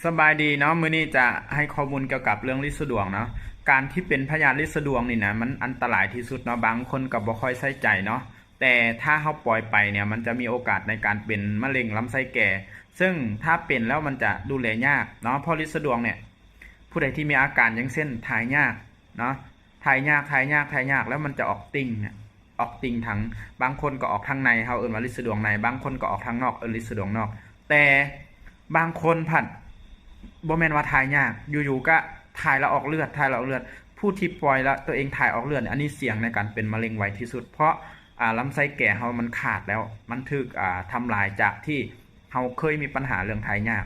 ສະບາຍດີເນາະ, ມື້ນີ້ຈະໃຫ້ຂໍ້ມູນກ່ຽວກັບເລື່ອງລິດສະດວງເນາະ. ການທີ່ເປັນພະຍາດລິດສະດວງນີ້ນະ ມັນອັນຕະລາຍທີ່ສຸດເນາະ, ບາງຄົນກໍບໍ່ຄ່ອຍໃສ່ໃຈເນາະ, ແຕ່ຖ້າເຮົາປ່ອຍໄປເນ່ຍ ມັນຈະມີໂອກາດໃນການເປັນມະເລັງລຳໄສ້ແກ່, ເຊິ່ງຖ້າເປັນແລ້ວມັນຈະດູແລຍາກເນາະ, ເພາະລິດສະດວງເນ່ຍ ຜູ້ໃດທີ່ມີອາການ ຢ່າງເຊັ່ນ ຖ່າຍຍາກເນາະ, ຖ່າຍຍາກ ຖ່າຍຍາກ ຖ່າຍຍາກ ແລ້ວມັນຈະອອກຕິ່ງ ອອກຕິ່ງທາງ, ບາງຄົນກໍອອກທາງໃນ ເຮົາເອີ້ນວ່າລິດສະດວງໃນ, ບາງຄົນກໍອອກທາງນອກ ເອີ້ນລິດສະດວງນອກ. ແຕ່ບາງຄົນພັດ ບໍ່ແມ່ນວ່າຖ່າຍຍາກ ຢູ່ໆກະຖ່າຍແລ້ວອອກເລືອດ ຖ່າຍແລ້ວອອກເລືອດ. ຜູ້ທີ່ປ່ອຍແລ້ວຕົວເອງຖ່າຍອອກເລືອດ ອັນນີ້ສ່ຽງໃນການເປັນມະເລັງໄວທີ່ສຸດ ເພາະ ອາ ລຳໄສ້ແກ່ເຮົາມັນຂາດແລ້ວ ມັນຖືກ ອາ ທຳລາຍຈາກທີ່ ເຮົາເຄີຍມີບັນຫາເລື່ອງຖ່າຍຍາກ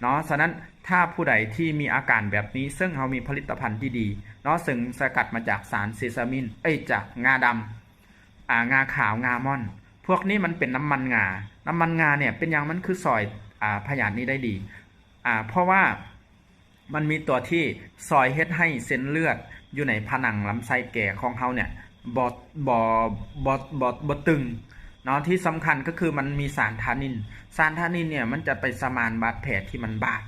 ເນາະ. ສະນັ້ນ ຖ້າຜູ້ໃດທີ່ມີອາການແບບນີ້ ເຊິ່ງເຮົາມີຜະລິດຕະພັນທີ່ດີເນາະ, ເຊິ່ງສະກັດມາຈາກສານເຊຊາມິນ ເອີຍ ຈາກງາດຳ ອາ ງາຂາວ ງາມ່ອນ, ພວກນີ້ມັນເປັນນ້ຳມັນງາ. ນ້ຳມັນງາເນ່ຍ ເປັນຫຍັງມັນຄືຊ່ອຍ ອາ ພະຍາດນີ້ໄດ້ດີ? ອາ ເພາະວ່າ ມັນມີຕົວທີ່ຊ່ອຍເຮັດໃຫ້ເສັ້ນເລືອດຢູ່ໃນຜະໜັງລຳໄສ້ແກ່ຂອງເຮົາເນ່ຍ ບໍ່ ບໍ່ ບໍ່ ບໍ່ ບໍ່ຕຶງເນາະ. ທີ່ສຳຄັນກໍຄືມັນມີສານທານິນ, ສານທານິນເນ່ຍມັນຈະໄປສະໝານບາດແຜທີ່ມັນບາດ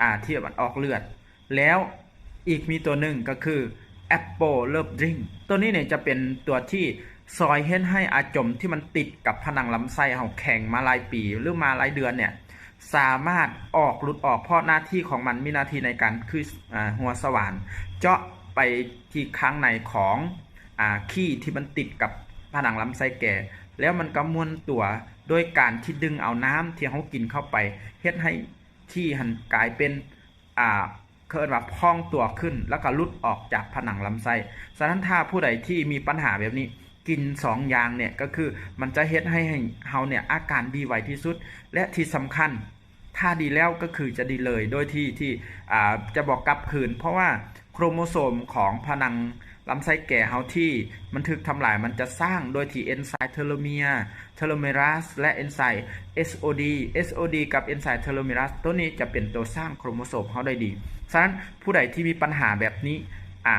ອາ ທີ່ມັນອອກເລືອດ. ແລ້ວອີກມີຕົວໜຶ່ງກໍຄື Apple Love Drink ຕົວນີ້ເນ່ຍຈະເປັນຕົວທີ່ຊ່ອຍເຮັດໃຫ້ອາຈົມທີ່ມັນຕິດກັບຜະໜັງລຳໄສ້ເຮົາແຂງມາຫຼາຍປີ ຫຼື ມາຫຼາຍເດືອນເນ່ຍ ສາມາດອອກ ຫຼຸດອອກ, ເພາະໜ້າທີ່ຂອງມັນມີໜ້າທີ່ໃນການຄື ອາ ຮົ່ວສະຫວ່ານ ເຈາະໄປທີ່ຂ້າງໃນຂອງ ອາ ຂີ້ທີ່ມັນຕິດກັບຜະໜັງລຳໄສ້ແກ່ ແລ້ວມັນກໍມ້ວນຕົວໂດຍການທີ່ດຶງເອົານ້ຳທີ່ເຮົາກິນເຂົ້າໄປ ເຮັດໃຫ້ຂີ້ຫັ້ນກາຍເປັນ ອາ ເຂົາເອີ້ນວ່າພອງຕົວຂຶ້ນ ແລ້ວກໍຫຼຸດອອກຈາກຜະໜັງລຳໄສ້. ສະນັ້ນ ຖ້າຜູ້ໃດທີ່ມີບັນຫາແບບນີ້ ກິນສອງຢ່າງເນ່ຍ ກໍຄືມັນຈະເຮັດໃຫ້ ໃຫ້ເຮົາເນ່ຍອາການດີໄວທີ່ສຸດ ແລະ ທີ່ສຳຄັນ ຖ້າດີແລ້ວກໍຄືຈະດີເລີຍ ໂດຍທີ່ ທີ່ ອາ ຈະບໍ່ກັບຄືນ, ເພາະວ່າໂຄຣໂມໂຊມຂອງຜະໜັງລຳໄສ້ແກ່ເຮົາທີ່ມັນຖືກທຳລາຍ ມັນຈະສ້າງໂດຍທີ່ເອັນໄຊເທີໂລເມຍ Telomerase ແລະ ເອັນໄຊ SOD SOD ກັບເອັນໄຊ Telomerase ໂຕນີ້ຈະເປັນໂຕສ້າງໂຄຣໂມໂຊມເຮົາໄດ້ດີ. ສະນັ້ນ ຜູ້ໃດທີ່ມີບັນຫາແບບນີ້ ອາ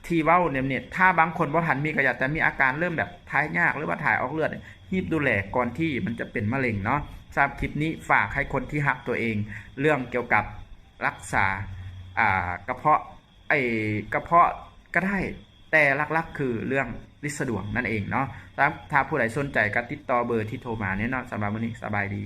ທີ່ເວົ້າແນວນີ້ ຖ້າບາງຄົນບໍ່ທັນມີ ກໍຢາກຈະມີອາການເລີ່ມແບບຖ່າຍຍາກ ຫຼືວ່າຖ່າຍອອກເລືອດ ຮີບດູແລກ່ອນທີ່ມັນຈະເປັນມະເລັງເນາະ. ສຳລັບຄລິບນີ້ ຝາກໃຫ້ຄົນທີ່ຮັກຕົວເອງ ເລື່ອງກ່ຽວກັບລັກສາ ອາ ກະເພາະ ໄອ້ກະເພາະກໍໄດ້ ແຕ່ຫຼັກໆຄືເລື່ອງລິດສະດວງນັ້ນເອງເນາະ. ຖ້າ ຖ້າຜູ້ໃດສົນໃຈກໍຕິດຕໍ່ເບີທີ່ໂທມາແນ່ເນາະ. ສຳລັບມື້ນີ້ ສະບາຍດີ.